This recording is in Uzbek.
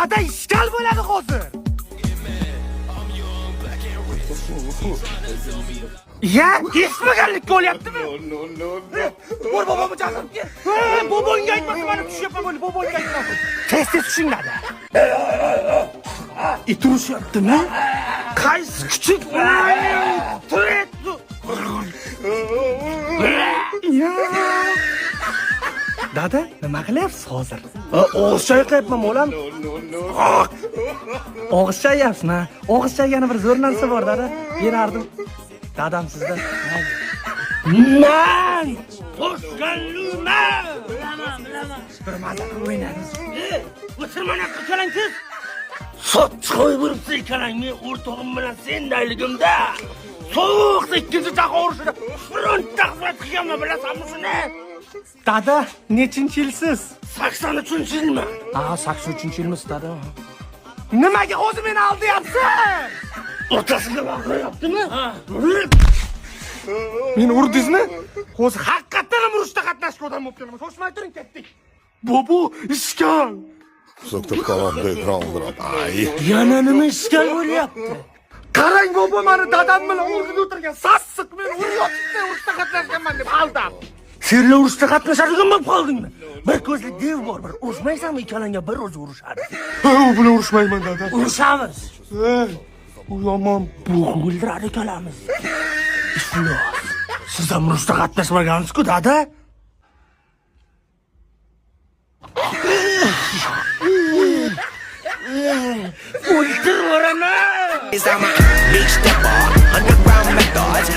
Dada, ishkal bo'ladi hozir. Ya, eshitmaganlikka olyaptimi? Bor, bobomni chaqirib kel. Bobongga aytmasin, mana tushyapman bo'ldi, bobongga aytmasin. Tez tez tushing, dada. It urishyaptimi? Qaysi kuchuk? Ya. Dada, nima qilyapsiz hozir? Og'iz chayqayapman, o'lam. Og'iz chayyapsizmi? Og'iz chaygani bir zo'r narsa bor, dada. Berardim. Dadam sizda. Man toshkanliman. Bilaman, bilaman. Bir maza qilib o'ynaymiz. O'tir mana ikkalangiz. Sot qo'yib uribsiz ikkalang, men o'rtog'im bilan sendayligimda. Sovuq ikkinchi jahon urushida frontda xizmat qilganman, bilasanmi shuni? Dada, nechinchi yilsiz? 83-yilmi? Ha, 83-yilmisiz, dada? Nimaga hozir meni aldayapsiz? Otasiga baqiryaptimi? Meni urdingizmi? Hozir haqiqatdan ham urushda qatnashgan odam bo'lib kelaman. Shoshmay turing, ketdik. Bobo, ishkal. Ay. Yana nima ishkal bo'lyapti? Qarang, bobo, mani dadam bilan o'rnida o'tirgan sassiq meni uryapti, urushda qatnashganman deb aldab. Senlar urushda qatnashadigan bo'lib qoldingmi? Bir ko'zli dev bor, bir urushmaysanmi, ikkalangga bir o'zi urushadi. Ha, u bilan urushmayman, dada. Urushamiz. U yomon. Bo'g'ib o'ldiradi ikkalamiz. Iflos. Siz ham urushda qatnashmagansiz-ku, dada. O'ldirib yuboraman. I'm a big stepper, underground methods.